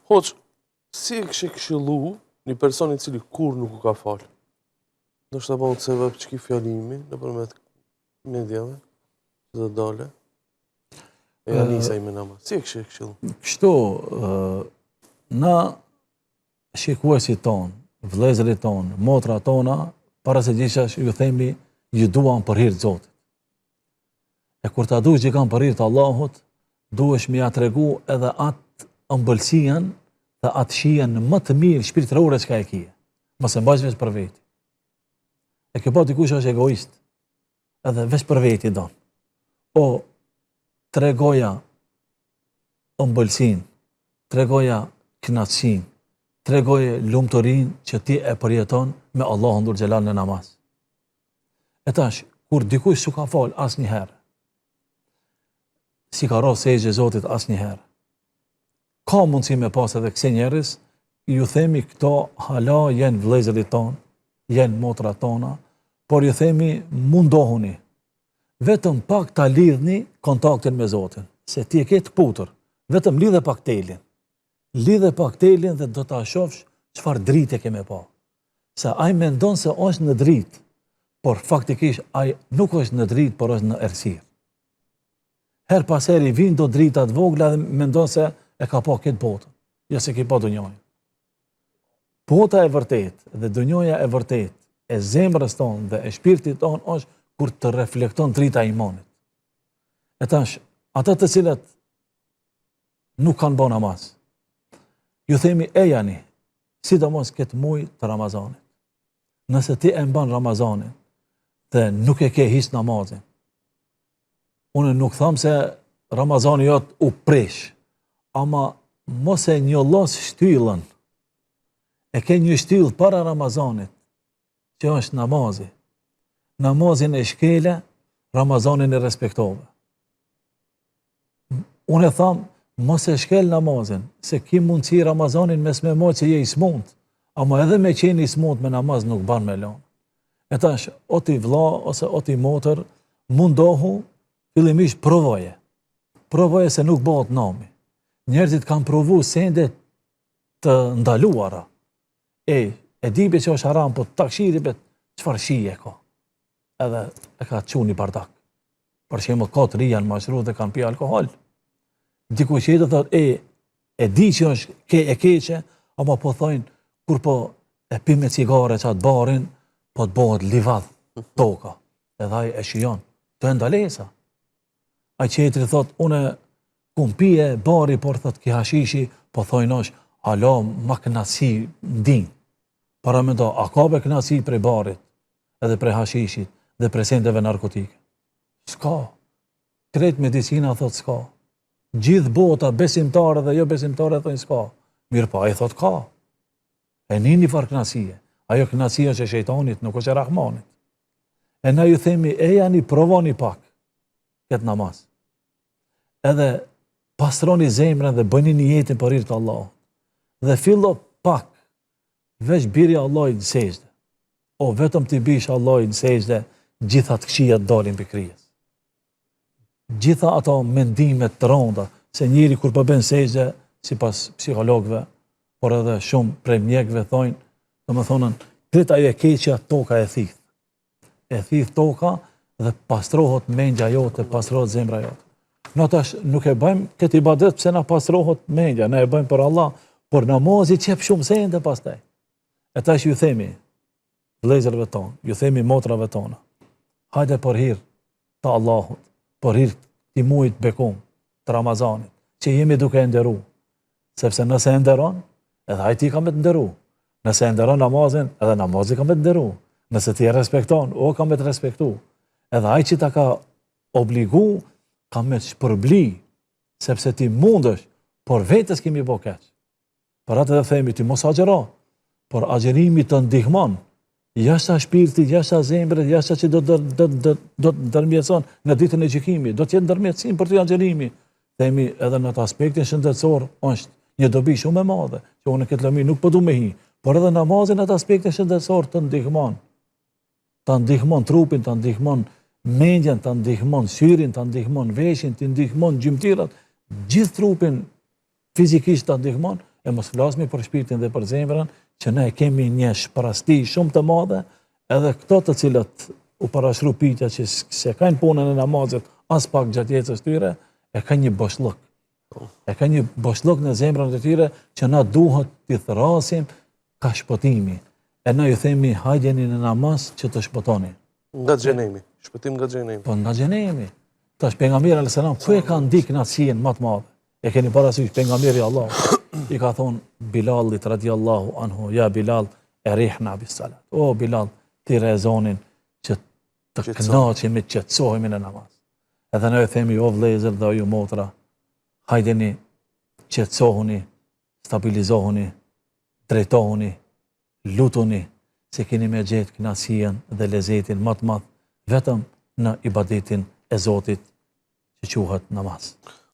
Hoxhë, si e kishe këshillu një person i cili kurrë nuk u ka falë? Ndoshta bëhet sebep qiky fjalimi nëpërmjet mediave, që do dale. E ja nisa i me namaz. Si e kishe këshillu? Kështu, na shikuesit tonë, vëllezërit tonë, motrat tona, para së gjithash ju themi ju duam për hir të Zotit. E kur ta dush dikan për hir të Allahut, duhesh me ja tregu edhe atë ëmbëlsinë dhe atë shijen më të mirë shpirtërore çka e kije. Mos e mbaj veç për veti. E ke pa dikush është egoist, edhe veç për veti don. O, tregoja ëmbëlsinë, tregoja kënaqësinë, tregoje lumturinë që ti e përjeton me Allahun dhul xhelal në namaz. E tash, kur dikush s'u ka fal asnjëherë, s'i ka ra sexhde Zotit asnjëherë, ka mundësi me pas edhe kësi njerëz, ju themi këto hala jenë vëllezërit tonë, jenë motrat tona, por ju themi mundohuni, vetëm pak ta lidhni kontaktin me Zotin, se ti e ke të kputur, vetëm lidhe pak telin, lidhe pak telin dhe do ta shofsh çfarë drite ke me pa. Se ai mendon se është në dritë, por faktikisht ai nuk është në dritë, por është në errësirë. Herë pas here i vijnë do drita të vogla dhe mendon se e ka pa këtë botën, jo s'e ki pa dunjojnë. Bota e vërtetë dhe dunjoja e vërtetë e zemrës tonë dhe e shpirtit tonë është kur të reflekton drita e imanit. E tash, ata të cilët nuk kanë bo namaz, ju themi ejani, sidomos këtë muj të Ramazanit. Nëse ti e mban Ramazanin dhe nuk e ke hiç namazin, unë nuk tham se Ramazani jot u prish, ama mos e njollos shtyllën. E ke një shtyllë para Ramazanit, që është namazi. Namazin e shkele, Ramazanin e respektove. Unë e tham, mos e shkel namazin, se ki mundësi Ramazanin mos me majt se je i smut, ama edhe me qenë i smut me namaz nuk ban me lonë. E tash, o ti vlla, ose o ti motër, mundohu, fillimisht provoje. Provoje se nuk bëhet nami. Njerëzit kanë provu sende të ndaluara. E, e di be që është haram, po ta kshyri be, çfarë shije ka? Edhe e ka çu një bardak. Për shembull, ka të ri janë mashru dhe kanë pi alkohol. Dikush tjetër thotë, e, e di që është ke e keqe, ama po thojnë, kur po e pi me cigare qatë barin, po të bëhet livadh toka. Edhe ai e shijon. Të e ndalesa. Ai tjetri thot, unë kum pije bari, por thot ki hashishi, po thojnë është, hala, ma knaqsi ndin. Paramendo, a ka be knaqsi prej barit, edhe prej hashishit, dhe prej sendeve narkotike? S'ka. Krejt medicina thot s'ka. Gjithë bota besimtare dhe jo besimtare thojnë s'ka. Mirëpo, ai thot ka. E nin një farë knaqsie. Ajo knaqsia është e shejtanit, nuk është e Rahmanit. E na ju themi, ejani, provoni pak këtë namaz. Edhe pastroni zemrën dhe bëni nijetin për hir të Allahut. Dhe fillo pak, veç bjeri Allahut në sexhde. O vetëm t'i bish Allahut në sexhde, gjitha të këqijat dalin prej kryes. Gjitha ato mendime të rënda, se njeri kur po bën sexhde, sipas psikologëve, por edhe shumë prej mjekëve thonë, domethënë, krejt ajo e keqja toka e thith. E thith toka dhe pastrohet mendja jote, pastrohet zemra jote. Na tash nuk e bëjmë këtë ibadet pse na pastrohet mendja, na e bëjmë për Allah, por namazi t'jep shumë sende pastaj. E tash ju themi, vëllezërve tonë, ju themi motrave tona, hajde për hir të Allahut, për hir të mujit bekum, të Ramazanit, që jemi duke e nderu, sepse nëse e nderon, edhe ai ty ka me të nderu, nëse e nderon namazin, edhe namazi ka me të nderu, nëse ti e respekton, o ka me të respektu, edhe ai që ta ka obligu, ka me të shpërbly, sepse ti mundesh, por vetes ki me i bo keq. Për atë edhe themi ti mos agjëro, por agjërimi të ndihmon. Jashta shpirtit, jashta zemrës, jashta që do të do do do të ndërmjetëson në ditën e gjykimit, do të jetë ndërmjetësim për ty agjërimi. Themi edhe në atë aspektin shëndetësor është një dobi shumë e madhe, që unë këtë lëmi nuk po du me hi, por edhe namazi në atë aspektin shëndetësor të ndihmon. Ta ndihmon trupin, ta ndihmon mendjen, ta ndihmon syrin, ta ndihmon veshin, të ndihmon gjymtyrët, gjithë trupin. Fizikisht ta ndihmon, e mos flasmi për shpirtin dhe për zemrën, që ne kemi një shprasti shumë të madhe, edhe këto të cilët u parashtru pyetja që s'e kanë punën e namazit as pak gjatë jetës tyre, e kanë një boshllëk. Po. E kanë një boshllëk në zemrën e tyre që na duhet t'i thërrasim ka shpëtimi. E na ju themi hajdeni në namaz që të shpëtoni. Nga xhehenemi, shpëtim nga xhehenemi. Po nga xhehenemi. Tash pejgamberi alayhis salam ku e ka ndi knaqësinë më të madhe? E keni parasysh pejgamberi i Allahut i ka thonë Bilalit radiallahu anhu, ja Bilal, erihna bis salat. O Bilal, thirre ezanin që të kënaqemi, të qetësohemi në namaz. Edhe ne themi o vëllezër dhe o ju motra, hajdeni qetësohuni, stabilizohuni, drejtohuni, lutuni se keni me gjetë kënaqësinë dhe lezetin më të madh vetëm në ibadetin e Zotit që quhet namaz.